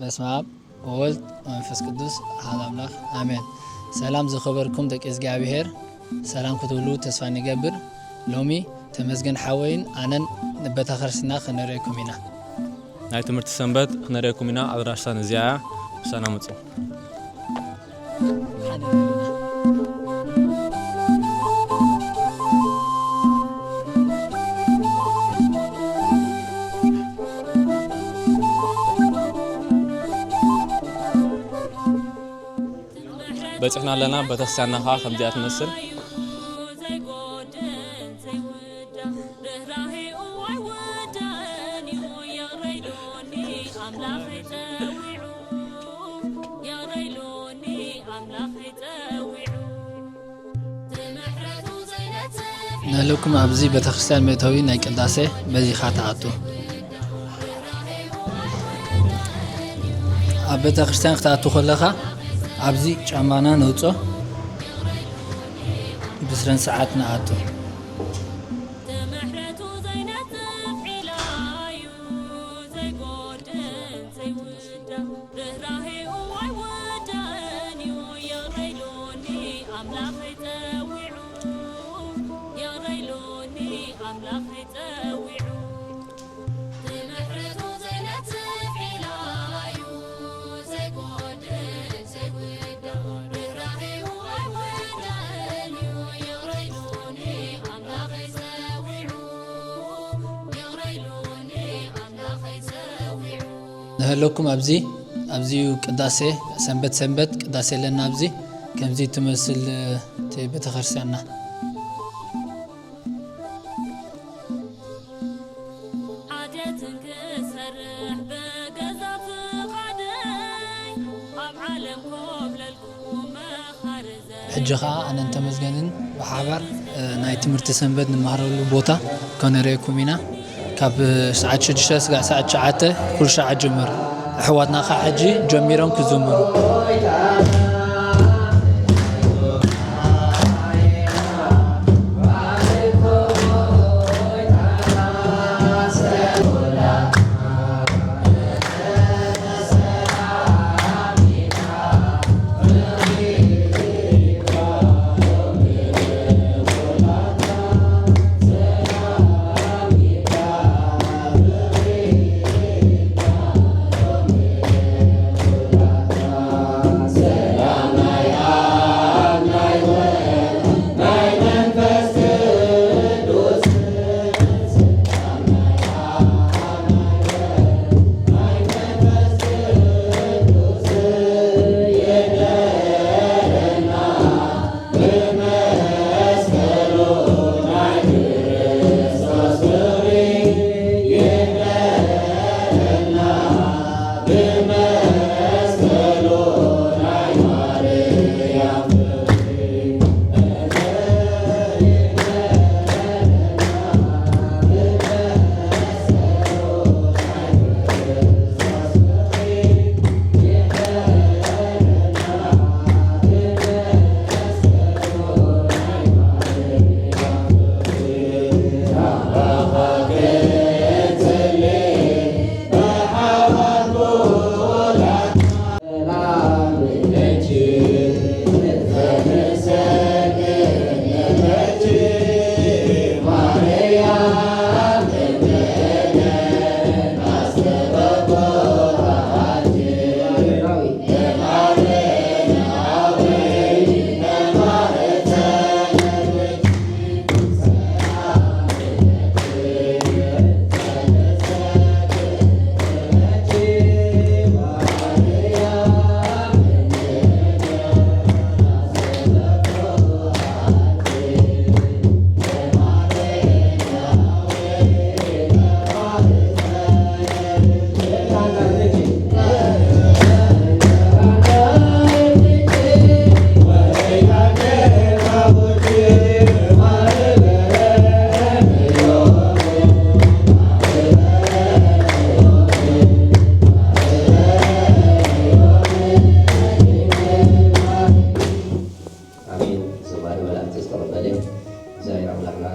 በስመ ኣብ ወወልድ ወመንፈስ ቅዱስ ኣሐድ ኣምላኽ ኣሜን። ሰላም ዝኸበርኩም ደቂ እግዚኣብሔር፣ ሰላም ክትብሉ ተስፋ ንገብር። ሎሚ ተመስገን ሓወይን ኣነን ንቤተክርስትና ክነርእየኩም ኢና። ናይ ትምህርቲ ሰንበት ክነርእየኩም ኢና። ኣድራሻና እዚኣ እያ። ምሳና ምጹ። በጺሕና ኣለና። ቤተክርስትያንና ኸዓ ከምዚኣ ትመስል። ንህልኩም ኣብዚ ቤተክርስትያን መእተዊ ናይ ቅዳሴ በዚኻ ትኣቱ። ኣብ ቤተክርስትያን ክትኣቱ ከለኻ ኣብዚ ጫማና ነውጾ፣ ብስነ ስርዓት ንኣቱ። ንህለኩም ኣብዚ፣ ኣብዚ እዩ ቅዳሴ፣ ሰንበት ሰንበት ቅዳሴ ኣለና። ኣብዚ ከምዚ ትመስል እቲ ቤተክርስትያንና። ሓጢኣትን ክሰርሕ ብገዛ ፍቓደይ ኣብ ዓለም ኮብለልኩ መኻሪ ዘይ- ሕጂ ኸዓ ኣነን ተመስገንን ብሓባር፣ እ፣ ናይ ትምህርቲ ሰንበት ንመሃረሉ ቦታ ከነርእየኩም ኢና። ካብ ሰዓት ሽዱሽተ ስጋዕ ሰዓት ትሽዓተ ኩሉ ሰዓት ጅምር። ኣሕዋትና ኸዓ ሕጂ ጀሚሮም ክዝምሩ።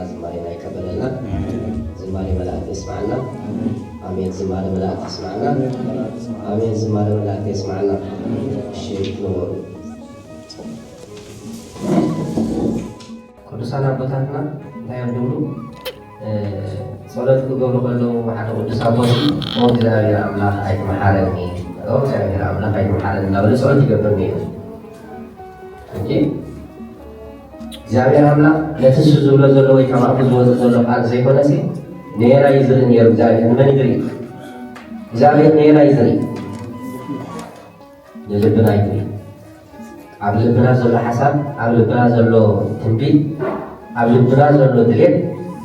ዝማሬና ይቀበለልና። ዝማሬ መላእክት የስማዕና። ኣሜን። ዝማሬ መላእክት የስማዕና። ኣሜን። ዝማሬ መላእክት የስማዕና። እሺ፣ ንበሩ። ቅዱሳን ኣቦታትና እንታይ እዮም ዝብሉ? እ፣ ጸሎት ክገብሩ ከለዉ ሓደ ቅዱስ ኣቦ፣ "ኦ እግዚኣብሔር ኣምላኽ ኣይትምሓረኒ፣ ኦ እግዚኣብሔር ኣምላኽ ኣይትምሓረኒ" እናበለ ጸሎት ይገብር ነይሩ። እንጂ እግዚኣብሔር ኣምላኽ ነቲ እሱ ዝብሎ ዘሎ ወይ ካብ ኣፉ ዝወፅእ ዘሎ ቃል ዘይኮነሲ፣ ንየና እዩ ዝርኢ ነይሩ። እግዚኣብሔር ንመን እዩ ዝርኢ? እግዚኣብሔር ንየና እዩ ዝርኢ? ንልብና እዩ ዝርኢ። ኣብ ልብና ዘሎ ሓሳብ፣ ኣብ ልብና ዘሎ ትንቢት፣ ኣብ ልብና ዘሎ ድሌት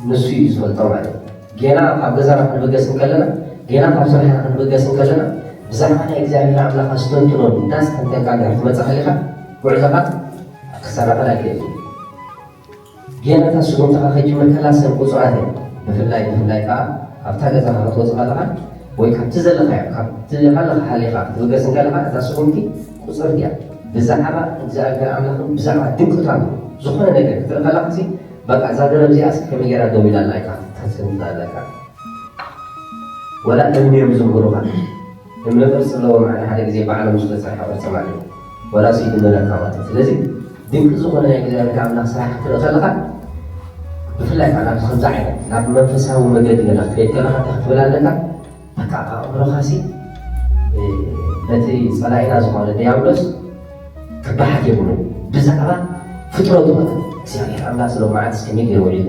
ንሱ እዩ ዝፈልጦ ማለት እዩ። ጌና ካብ ገዛና ክንብገስ እንከለና፣ ጌና ካብ ስራሕና ክንብገስ እንከለና፣ ብዛዕባ ናይ እግዚኣብሔር ኣምላኽ ኣስተንትኖ እንዳስተንተንካ እንድሕር ትመጽእ ሃሊኻ፣ ጉዕዞኻ ክሰናኸል ኣይክእልን እዩ። ጌና እታ ስጉምትኻ ከይጅምር ከላ ሰብ ቁጹራት እዮም። ብፍላይ፣ ብፍላይ ከኣ ኣብታ ገዛኻ ክትወጽእ ከለኻ ወይ ካብቲ ዘለኻዮ፣ ካብቲ ሃለኻ ሃሊኻ ክትብገስ እንከለኻ፣ እታ ስጉምቲ ቁጽርቲ እያ። ብዛዕባ እግዚኣብሔር ኣምላኽን ብዛዕባ ድንቅታቱ ዝኾነ ነገር ክትርኢ ከለኻሲ፣ በቃ እዛ ገረብ እዚኣስ ከመይ ጌራ ደው ኢላ ኣላ ኢልካ ክትሕስብ ኣለካ። ወላ እምኒ እዮም ዝንብሩኻ። እምኒ ቅርጺ ኣለዎም፣ ሓደ ሓደ ግዜ ባዕሎም ዝሰርሑ ቅርጺ ማለት እዩ። ወላ እሱ ይድምረካ ማለት እዩ። ስለዚ ድንቂ ዝኾነ ናይ እግዚኣብሔር ኣምላኽ ስራሕ ክትርኢ ከለኻ፣ ብፍላይ ከኣ ናብ ከምዚ ዓይነት ናብ መንፈሳዊ መገዲ ገና ክትከይድ ከለኻ እንታይ ክትብል ኣለካ? በቃ ኣእምሮኻሲ፣ እ፣ በቲ ጸላኢና ዝኾነ ዲያብሎስ ክበሓት የብሉን። ብዛዕባ ፍጥረቱ በቃ እግዚኣብሔር ኣምላኽ ስለ መዓልትስ ከመይ ገይሩ ውዒሉ፣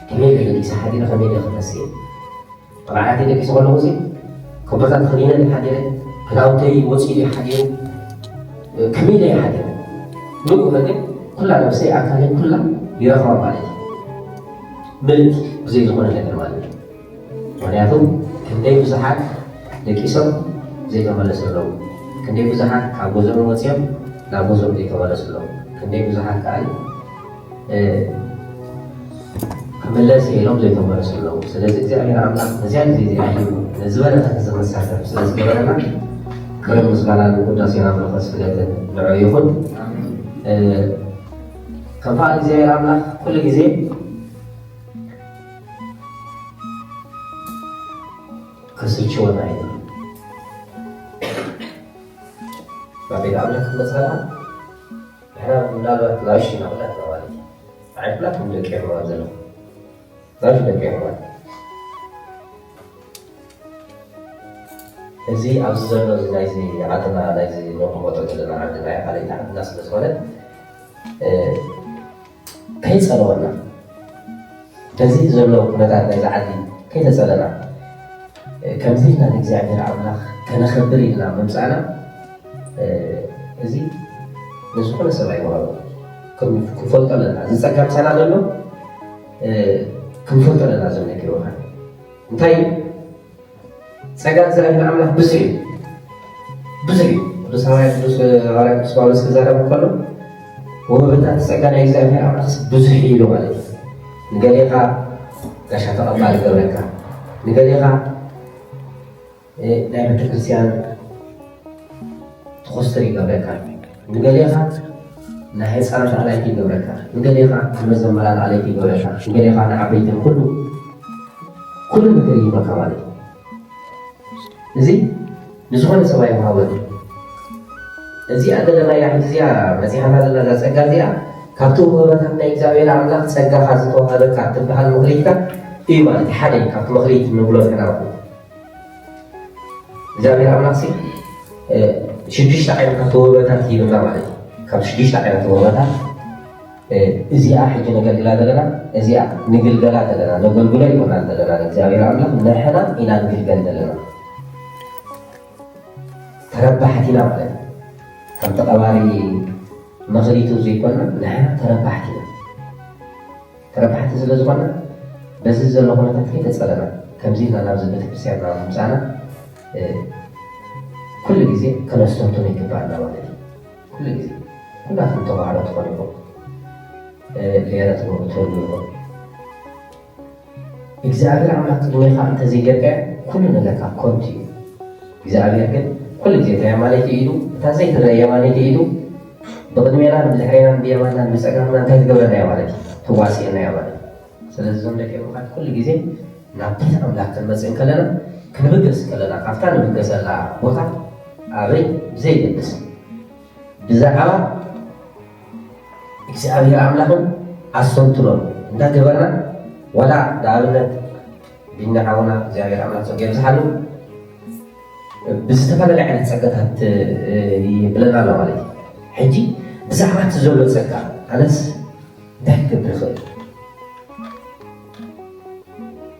ከመይ ገይሩ ደቂሰ ሓዲረ፣ ከመይ ገይሩ ክተስእ፣ መብራህቲ ደቂሱ ከለኹ ሲ፣ ኮቦርታ ተኸዲነ ድየ ሓዲረ፣ ክዳውንተይ ወፂኡ ድየ ሓዲሩ፣ ከመይ ኢለ እየ ሓዲረ? ንግሆ ግን ኩላ ነብሰይ ኣካለይ ኩላ ይረኽባ ማለት እዩ። ምልእቲ ብዘይ ዝኾነ ነገር ማለት እዩ። ምኽንያቱ ክንደይ ብዙሓት ደቂሶም ዘይተመለሱ ኣለዉ። ክንደይ ብዙሓት ካብ ገዝኦም ወፂኦም ናብ ገዝኦም ዘይተመለሱ ኣለዉ። ክንደይ ብዙሓት ከኣ እ፣ ክምለስ እየ ኢሎም ዘይተመለሱ ኣለዉ። ስለዚ እግዚኣብሔር ኣምላኽ ነዚኣ ግዜ እዚኣ ሂቡ፣ ነዚ በረኸት እዚ መሳተፍ ስለ ዝገበረና፣ ክብርን ምስጋናን ውዳሴን ኣምልኾን ስግደትን ንዕኡ ይኹን። እ፣ ከም ፍቓድ እግዚኣብሔር ኣምላኽ ኩሉ ግዜ ከስልችወና እዩ። ናብ ቤት ኣምላኽ ክንመጽእ ከለና፣ ንሕና ምናልባት ናብሽ ኢና ወዳእና ማለት እዩ። ንዓይ ኩላትኩም ደቂ እዮም ማለት ዘለኹም። ናብሽ ደቂ እዮም ማለት። እዚ ኣብዚ ዘሎ፣ እዚ ናይዚ ዓድና፣ ናይዚ ንቕመጦ ዘለና ዓድና፣ ካልኣይቲ ዓድና ስለ ዝኾነ፣ እ፣ ከይጸለወና፣ በዚ ዘሎ ኩነታት ናይዚ ዓዲ ከይተጸለና፣ እ፣ ከምዚ ኢልና ንእግዚኣብሔር ኣምላኽ ከነኸብር ኢልና ምምጻእና፣ እ፣ እዚ ንዝኾነ ሰብ ኣይወሃቦ። ክን-፣ ክንፈልጦ ኣለና። እዚ ጸጋ ምሳና ዘሎ፣ እ፣ ክንፈልጦ ኣለና። እዚ ነገር ወሃቢ እንታይ እዩ? ጸጋ እግዚኣብሔር ኣምላኽ ብዙሕ እዩ። ብዙሕ እዩ። ቅዱስ ሃዋርያ፣ ቅዱስ ሃዋርያ ቅዱስ ጳውሎስ ክዛረብ እንከሎ፣ "ወህበታት ጸጋ ናይ እግዚኣብሔር ኣምላኽስ ብዙሕ እዩ" ኢሉ ማለት እዩ። ንገሌኻ ጋሻ ተቐባሊ ይገብረካ፣ ንገሌኻ፣ እ፣ ናይ ቤተክርስትያን ተኾስትር ይገብረካ፣ ንገሌኻ ናይ ህፃናት ኣለይቲ ይገብረካ፣ ንገሌኻ ንመዘምራን ኣለይቲ ይገብረካ፣ ንገሌኻ ንዓበይትን ኩሉ፣ ኩሉ ነገር ይህበካ ማለት እዩ። እዚ ንዝኾነ ሰብ ኣይወሃቦን እዩ። እዚኣ ዘለናያ ሕጂ እዚኣ መፂኻና ዘለና እዛ ፀጋ እዚኣ ካብቲ ውህበታት ናይ እግዚኣብሔር ኣምላኽ ጸጋኻ ዝተዋሃበካ እትበሃል መኽሊትካ እዩ ማለት እዩ። ሓደ እዩ ካብቲ መኽሊት ንብሎ ንሕና ማለት እዩ። እግዚኣብሔር ኣምላኽሲ፣ እ፣ ሽዱሽተ ዓይነታት ውህበታት ሂብና ማለት እዩ። ካብ ሽዱሽተ ዓይነት ውህበታት፣ እ፣ እዚኣ ሕጂ ነገልግላ ዘለና፣ እዚኣ ንግልገላ ዘለና፣ ነገልግሎ ይኮና ዘለና፣ ንእግዚኣብሔር ኣምላኽ ንሕና ኢና ንግልገል ዘለና። ተረባሕቲ ኢና ማለት እዩ። ከምቲ ቀባሪ መኽሊቱ ዘይኮና፣ ንሕና ተረባሕቲ ኢና። ተረባሕቲ ስለ ዝኾና፣ በዚ ዘሎ ኩነታት ከይተጸለና፣ ከምዚ ኢልና ናብዚ ቤተክርስትያን ናብ ምምጻእና፣ እ፣ ኩሉ ግዜ ከነስተንትኖ ይግባኣና ማለት እዩ። ኩሉ ግዜ። ኩላትኩም ተማሃሮ ትኾኑ ኢኹም። እ፣ ሌረ ትምህሩ ትህሉ ኢኹም። እግዚኣብሔር ኣምላኽ ቅድሜኻ እንተዘይጌርካዮ፣ ኩሉ ነገርካ ከንቱ እዩ። እግዚኣብሔር ግን ኩሉ ግዜ እታ የማነይቲ ኢዱ፣ እታ ዘይትረአ የማነይቲ ኢዱ፣ ብቕድሜናን ብድሕሬናን ብየማንናን ብጸጋምናን እንታይ ትገብረና እያ ማለት እዩ? ትዋስየና እያ ማለት እዩ። ስለዚ እዞም ደቂ ምዃት ኩሉ ግዜ ናብ ቤት ኣምላኽ ክንመጽእ እንከለና፣ ክንብገስ እንከለና፣ ካብታ ንብገሰላ ቦታ ኣበይ ብዘይገድስ፣ ብዛዕባ እግዚኣብሔር ኣምላኽን ኣስተንትኖን እንዳገበርና፣ ዋላ ንኣብነት ቢኒ ሓውና እግዚኣብሔር ኣምላኽ ጸጋ የብዝሓሉ፣ ብዝተፈላለየ ዓይነት ጸጋታት ይብለና ኣሎ ማለት እዩ። ሕጂ ብዛዕባ እቲ ዘሎ ጸጋ ኣነስ እንታይ ክገብር ይኽእል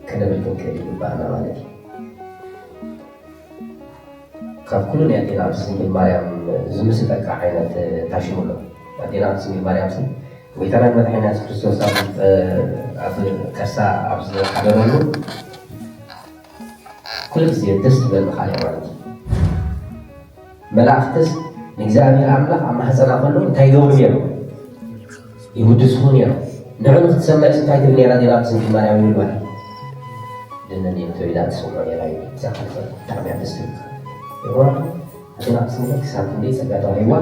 ክንብል ክንክእል ይግባኣና ማለት እዩ። ካብ ኩሉ ናይ ኣዴና ቅድስት ድንግል ማርያም ዝምስጠካ ዓይነት ታሽሙ ኣሎ። ኣዴና ቅድስት ድንግል ማርያም ሲ ጎይታናን መድሓኒና የሱስ ክርስቶስ ኣብ ኣብ ከርሳ ኣብ ዝሓደረሉ ኩሉ ግዜ ደስ ትብለኒ ቃል እያ ማለት እዩ። መላእኽትስ ንእግዚኣብሔር ኣምላኽ ኣብ ማህፀና ከሎ እንታይ ይገብሩ ነይሮም? ይውድስዎ ነይሮም። ንዑ ንክትሰምዕስ እንታይ ትብል ነይራ? ዜና ብስንኪ ማርያም ይብል ማለት እዩ። ድነን እዮም ተቢላ ትሰምዖ ነይራ እዩ። እዛ ካልእ ብጣዕሚ እያ ደስ ትብል። ይኹን ኣዴና ብስንኪ ክሳብ ክንደይ ጸጋ ተዋሂብዋ፣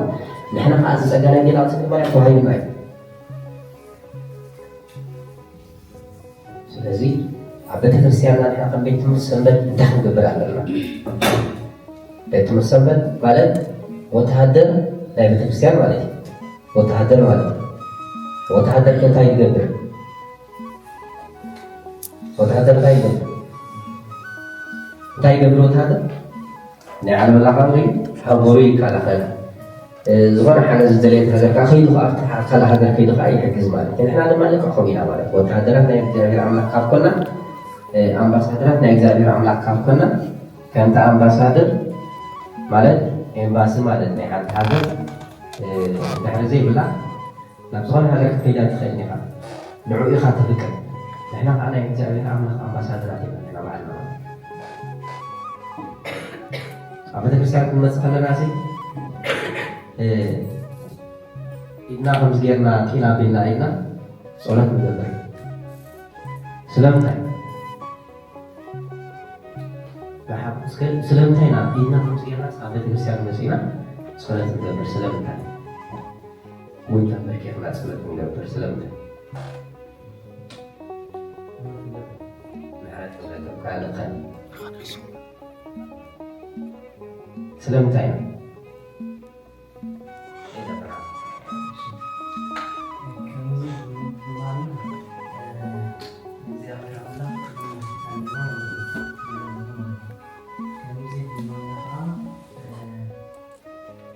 ንሕና ከዓ እዚ ጸጋ ናይ ዜና ብስንኪ ማርያም ተዋሂብና እዩ። ስለዚ ኣብ ቤተክርስትያንና ንሕና ከም ቤት ትምህርቲ ሰንበት እንታይ ክንገብር ኣለና? ቤት ትምህርቲ ሰንበት ማለት ወተሃደር ናይ ቤተክርስትያን ማለት እዩ። ወተሃደር ማለት እዩ። ወተሃደር ከ እንታይ ይገብር? ወተሃደር እንታይ ይገብር? እንታይ ይገብር ወተሃደር? ናይ ዓለምና ካብ ሃገሩ ይከላኸል። ዝኾነ ሓገዝ ዝደለየት ሃገር ከዓ ከይዱ ከዓ ኣብቲ ካልእ ሃገር ከይዱ ከዓ ይሕግዝ ማለት እዩ። ንሕና ድማ ልክዕ ከምኡ ኢና ማለት እዩ። ወተሃደራት ናይ እግዚኣብሔር ኣምላኽ ካብ ኮና፣ ኣምባሳደራት ናይ እግዚኣብሔር ኣምላኽ ካብ ኮና፣ ከምቲ ኣምባሳደር ማለት ኤምባሲ ማለት ናይ ሓንቲ ሃገር ድሕሪ ዘይብላ ናብ ዝኾነ ሃገር ክትከይድ ኣይትኽእልን ኢኻ። ንዕኡ ኢኻ ትፍቅድ። ንሕና ከዓ ናይ እግዚኣብሔር ኣምላኽ ኣምባሳደራት ኢና ንሕና ባዕልና ማለት እዩ። ኣብ ቤተክርስትያን ክንመፅእ ከለና ሲ ኢድና ከምዚ ጌርና ጢላ ቢልና ኢድና ጸሎት ንገብር። ስለምንታይ? ብሓ- እስከ ስለምንታይ ኢና ኢድና ከምዚ ጌርና ኣብ ቤተክርስትያን መፂና ጸሎት ንገብር? ስለምንታይ? ወይ ተንበርኪኽና ጸሎት ንገብር? ስለምንታይ? ምሕረት ክረክብ ካልእኸን። ስለምንታይ? ከምዚ ብምባል እግዚኣብሔር ኣምላኽ ከምዚ ብምባልና ከዓ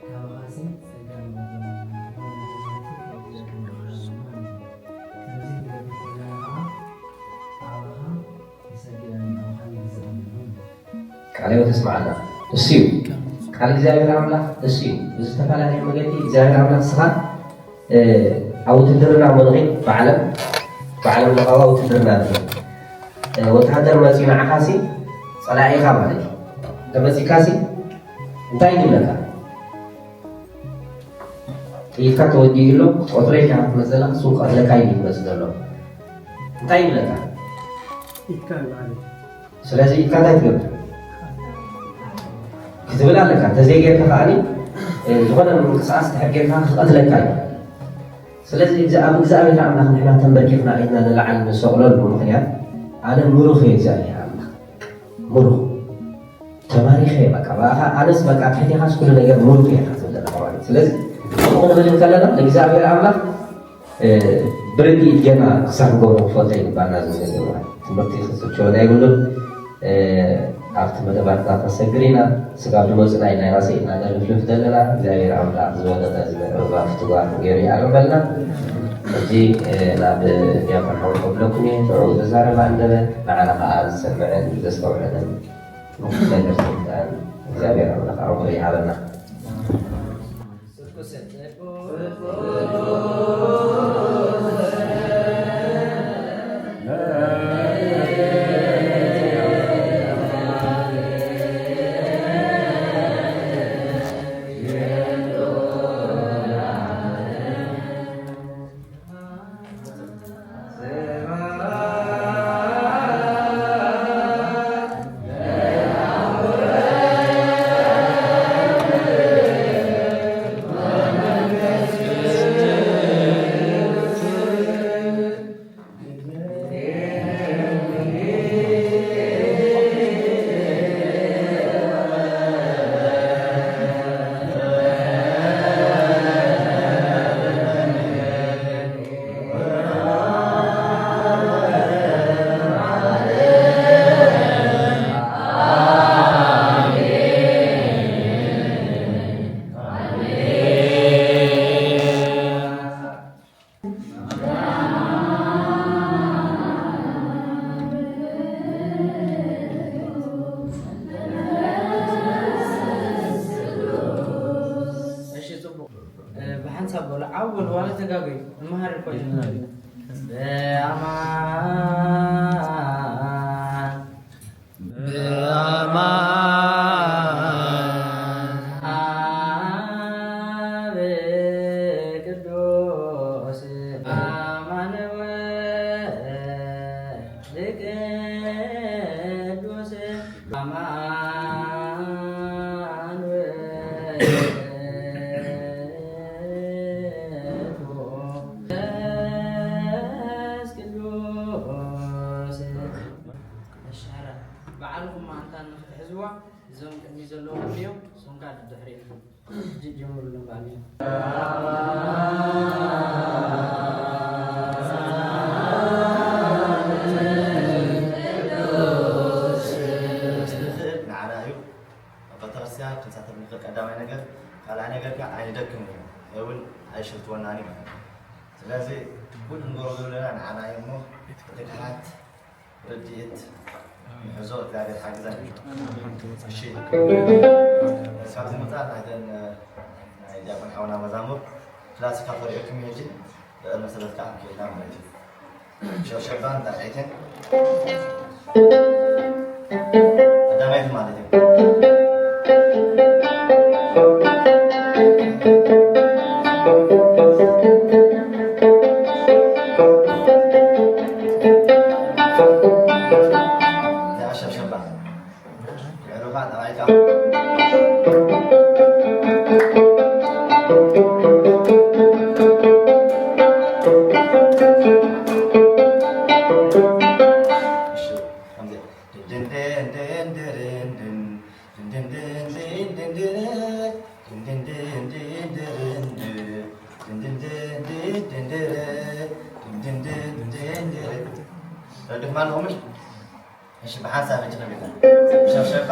ካባኻሲ ጸጋ ንረክብ። ከምዚ ክንገብር ከለና ከዓ ኣባኻ የሰግደና፣ ኣባኻ ንግዛእ ኣለና። ቃለ ሕይወት የስምዓና። እሱ እዩ ቃል እግዚኣብሔር ኣምላኽ፣ እሱ እዩ ብዝተፈላለየ መገዲ እግዚኣብሔር ኣምላኽ ንስኻ ኣብ ውትድርና እሞ ንኺድ ብዓለም ብዓለም ለኻዊ ውትድርና ንኺድ። ወተሃደር መፂኡ ንዓኻሲ ፀላኢኻ ማለት እዩ። እንተመፂካሲ እንታይ ይብለካ? ጥይትካ ተወዲኡ ኣሎ ክትቀትሎ ኢልካ ክትመፅእ ዘለካ እሱ ክቐትለካ እዩ ዝመፅእ ዘሎ። እንታይ ይብለካ? ኢድካ ንላዕሊ። ስለዚ ኢድካ እንታይ ትገብር? ክትብል ኣለካ። እንተዘይጌርካ ከዓኒ ዝኾነ ምንቅስቃስ ድሕር ጌርካ ክቐትለካ እዩ። ስለዚ ኣብ እግዚኣብሔር ኣምላኽ ንሕና ተንበርኪኽና ኢድና ንላዕሊ ንሰቕለሉ ምኽንያት ኣነ ምሩኽ እየ እግዚኣብሔር ኣምላኽ ምሩኽ ተማሪኸ እየ በቃ ብኣኻ ኣነስ በቃ ትሕቴኻስ ኩሉ ነገር ምሩኽ እየ ኢኻ ትብል ዘለኻ ማለት እዩ። ስለዚ ከምኡ ክንብል እንከለና ንእግዚኣብሔር ኣምላኽ ብርግኢት ጌርና ክሳብ ንገብሮ ክፈልጦ ይግባና ዝብል ነገር ማለት እዩ። ትምህርቲ ክስችወና የብሉን። ኣብቲ መደባትና ከሰግር ኢና። ስጋብ ድመፁና ኢና ኢና ስኢልና ነልፍልፍ ዘለና እግዚኣብሔር ኣምላኽ ዝበለጠ ዝምዕርባ ፍትጓር ገይሩ ይኣርመልና። ሕጂ ናብ ዲያቆን ሓው ከብለኩም እየ ንዕኡ ዝዛረብ ኣንደበት ንዓና ከዓ ዝሰምዕን ዘስተውዕልን ነገር ስልጣን እግዚኣብሔር ኣምላኽ ኣውሮ ይሃበና። ተጋገዩ መሃር እኮ እዩ። በአማን በአማን አብ ቅዱስ አማን ወልድ ቅዱስ አማን ወልድ መንፈስ ቅዱስ። እሺ፣ ሕራይ ባዕልኹም ኣንታ ንኽትሕዝዋ እዞም ቅድሚ ዘለዉ እዮም፣ እሶም ከዓ ድሕሪ ኢኹም። ሕጂ ጀምሩሎም ባዕሉ። ንኽእል ንዓና እዩ። ኣብ ቤተክርስትያን ክንሳተፍ ንኽእል ቀዳማይ ነገር፣ ካልኣይ ነገር ከዓ ኣይንደክምን እዩ፣ ወይ እውን ኣይሸትወናን እዩ ማለት እዩ። ስለዚ ኩሉ ንገብሮ ዘለና ንዓና እዩ እሞ፣ እቲ ግሓት ርድኢት ንሕዞ፣ እግዚኣብሔር ሓግዘን። እሺ፣ ካብዚ ምውፃእ ናይተን ናይ ዲያቆን ሓውና መዛሙር ክላሲካል ተሪኦኩም እዩ። ሕጂ ብዕል መሰረት ከዓ ክንከይድና ማለት እዩ። ሸብሸባን ጣቕዒትን ቀዳማይቲ ማለት እዩ። እዚኣ ሸብሸባ። ረድፍ ማን ኦምን? እሺ፣ ብሓንሳብ ሕጂ ከቢድና ሸብሸባ።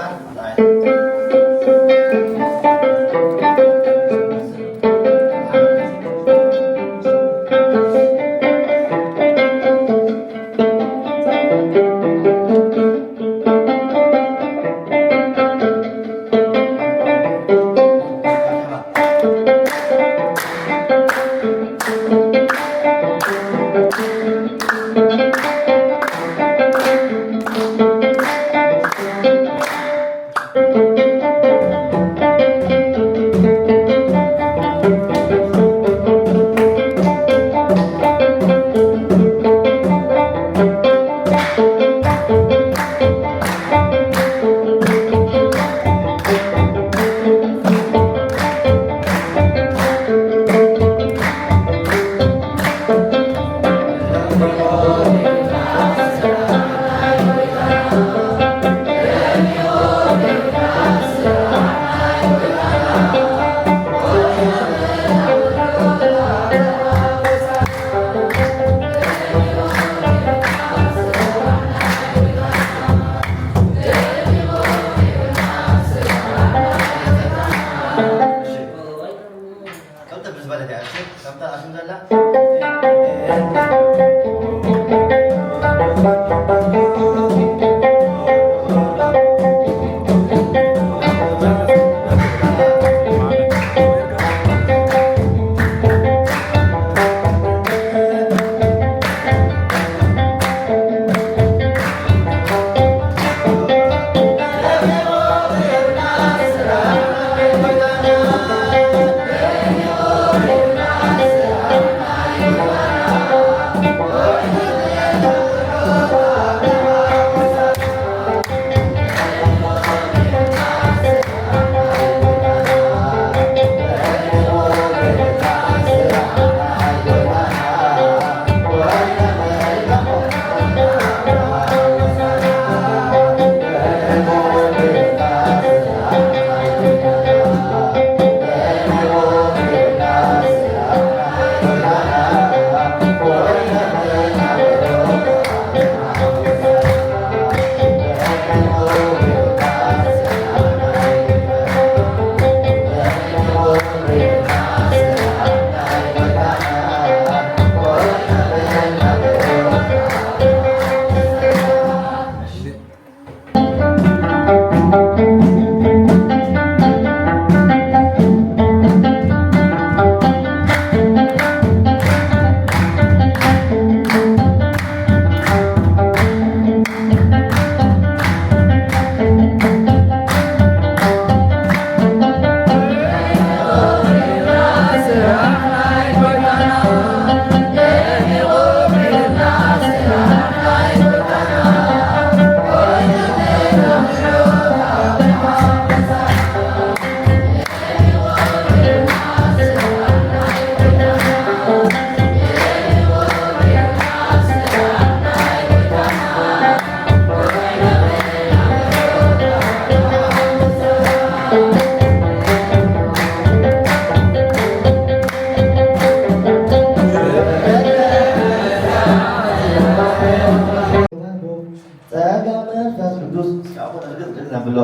ነብሎ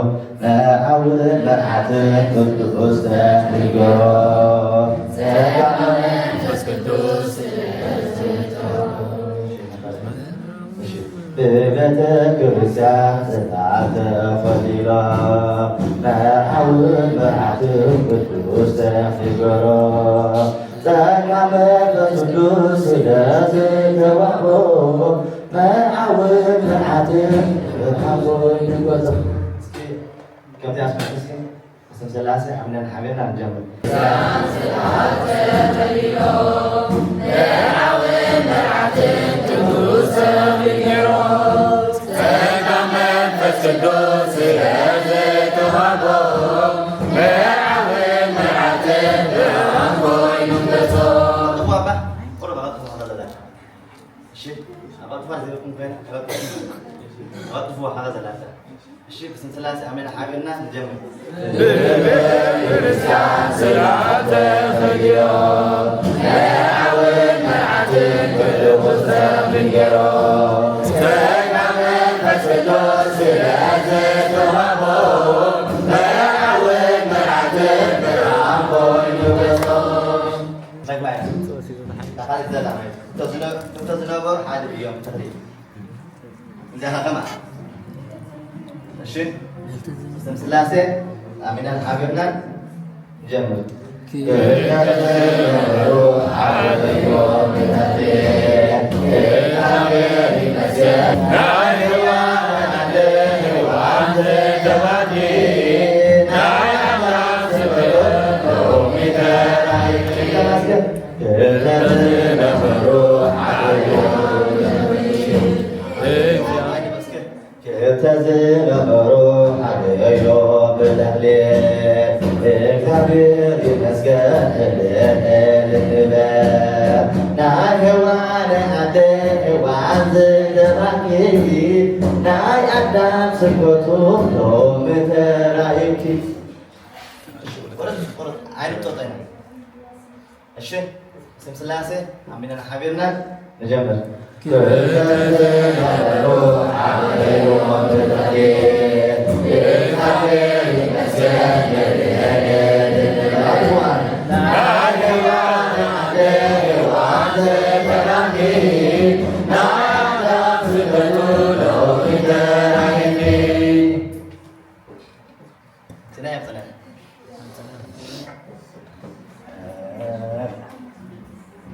ንዓውን መርዓትን ቅዱስ ተሕድገሮ ጸጋ መንፈስ ቅዱስ ብቤተ ክርስቲያን ስርዓተ ፈዲሎ ንዓውን መርዓትን ቅዱስ ተሕድገሮ ጸጋ መንፈስ ቅዱስ ስለ ዝተዋህቦ ንዓውን መርዓትን ብርሃን ኮይኑ ይጎዞ። እስኪ ከምቲ ኣስመልክሲ ስም ስላሴ ኣምነን ሓቢርና ንጀምር። ጸጋ መንፈስ ቅዱስ ስለ ዝተዋህቦ ንዓውን መርዓትን ብርሃን ኮይኑ ይጎዞ። እሺ፣ ኣቐልጥፋ ዘይብልኩም ኮይና፣ ኣቐልጥፉ። ኣቐልጥፉ፣ ሓዛ ዘላታ። እሺ፣ ብስም ስላሴ ኣሜን ሓቢርና ንጀምር። ብቤተ ክርስቲያን ስርዓተ ፈዲዮ፣ ንዓውን መርዓትን ቅዱስ ተፍንገሮ። ጸጋ መንፈስ ቅዱስ ስለ ዝተዋህቦ፣ ንዓውን መርዓትን ብርሃን ኮይኑ ይጎዞ። ተግባር። ተኻሊት ዘላ ማለት እዩ። እቶ ዝነ-፣ እቶ ዝነበሩ ሓደ እዮም ተኽሊል። እንዲያኻ ከማ። እሺ። ስም ስላሴ ኣሚናን ሓቢርናን ንጀምር። ክልተ ዝነበሩ ሓደ እዮም ብተኽሊል። እግዚኣብሔር ይመስገን እልል እልል ንበል። ናይ ሔዋን ኣደ ሔዋን ዝተባህኪ፣ ናይ ኣዳም ስብከቱ ሎሚ ተራእዩኪ። ቁረጥ፣ ቁረጥ፣ ኣይንጦጠና። እሺ፣ ስም ስላሴ ኣሚናን ሓቢርና ንጀምር። ክልተ ዝነበሩ ሓደ እዮም ብተኽሊል፣ እግዚኣብሔር ይመስገን እልል እልል ንበል። ናይ ሔዋን ኣደ ሔዋን ዝተባህኪ፣ ናይ ኣዳም ስብከቱ ሎሚ ተራእዩኪ። ስናይ ኣብ ጸላኢ።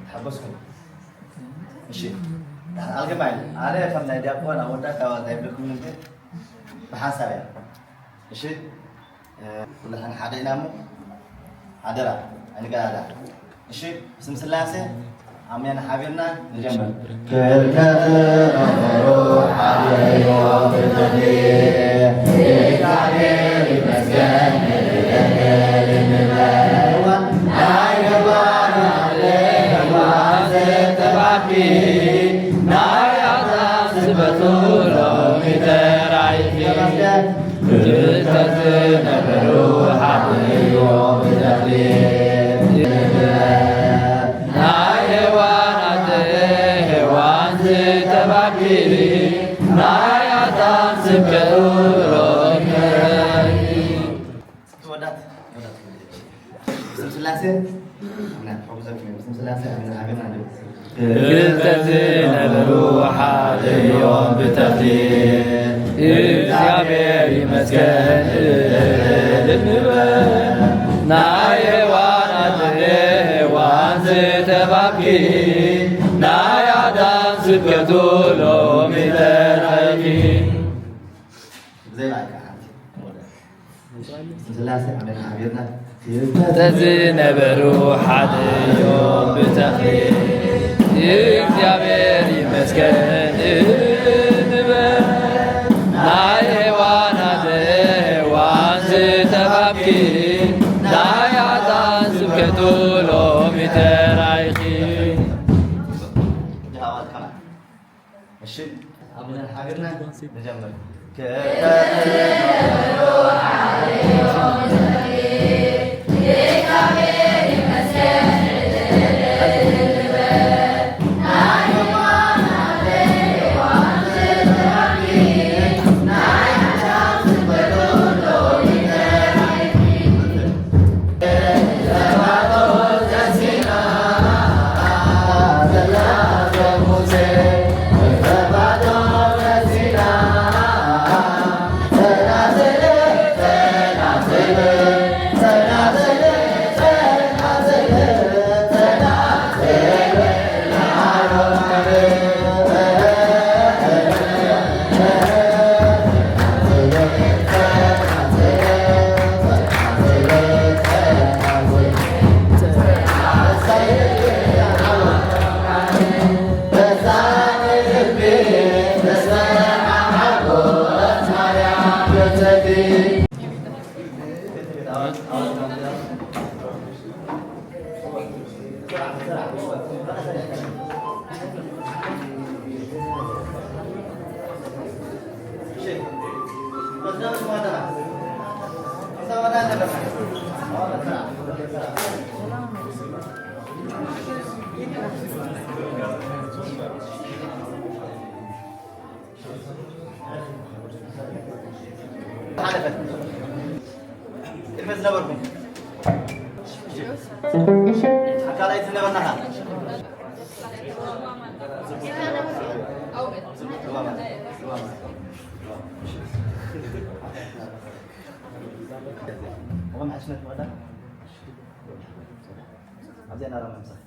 ተሓጎስኩም። እሺ። ኣልገባይ። ኣነ ከም ናይ ዲያቆን ኣወዳት ኣዋት ኣይብለኩም እንጂ ብሓሳብ እያ። እሺ። ኩላህን ሓደ ኢና እሞ ሓደራ ኣይንቀዳዳ። እሺ፣ ስም ስላሴ ኣሜን ሓቢርና ንጀምር። ክልተ ዝነበሩ ሓደ እዮም ብትኽክል። እግዚኣብሔር ይመስገን። ናይ ሔዋን ኣደ ሔዋን ዝተባህኪ፣ ናይ ኣዳም ስበቱ ሎሚ ተራእይኪ። ክልተ ዝነበሩ ሓደ እዮም ብተኽሊል። ናይ ሔዋን ኣደ ሔዋን ዝተባህኪ፣ ናይ ኣዳም ስብከቱ ሎሚ ተራእይኪ። ወዳት፣ ወዳት። ስም ስላሴ ኣሜን። ሕጉዘኩም እዮም። ስም ስላሴ ኣሜን። ሓቢርና ንብል። ክልተ ዝነበሩ ሓደ እዮም ብተኽሊል። እግዚኣብሔር ይመስገን እልል ንበል። ናይ ሔዋን ኣደ ሔዋን ዝተባህኪ፣ ናይ ኣዳም ስብከቱ ሎሚ ተራእይኪ። ብዘይ ባዕልካ ሓንቲ ወደ ስላሴ ኣሜን ሓቢርና። ክልተ ዝነበሩ ሓደ እዮም ብተኽሊል። እግዚኣብሔር ይመስገን እንበል። ናይ ሔዋን ኣደ ሔዋን ዝተባህኪ፣ ናይ ኣዳም ስብከቱ ሎሚ ተራእይኪ። እሺ፣ ኣቡነ ሓቢርና ንጀምር። ሓለፈ። ቅድመ ዝነበርኩም። ኣካላይት ዝነበርናኻ። ኣብዚኣ ናራማ ምሳኻ።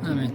ኣሜን።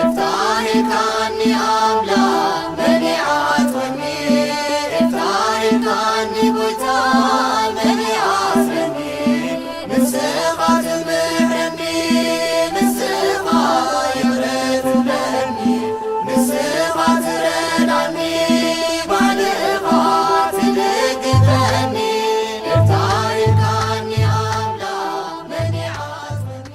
ኢፍታሕካኒ ኣምላኽ መን ይዓጽወኒ? ኢፍታሕካኒ ጎይታ መን ይዓጽወኒ? ንስኻ ትምሕረኒ፣ ንስኻ ይቕረ ትብለኒ፣ ንስኻ ትረዳኒ፣ ባዕልኻ ትድግፈኒ። ኢፍታሕካኒ ኣምላኽ መን ይዓጽወኒ?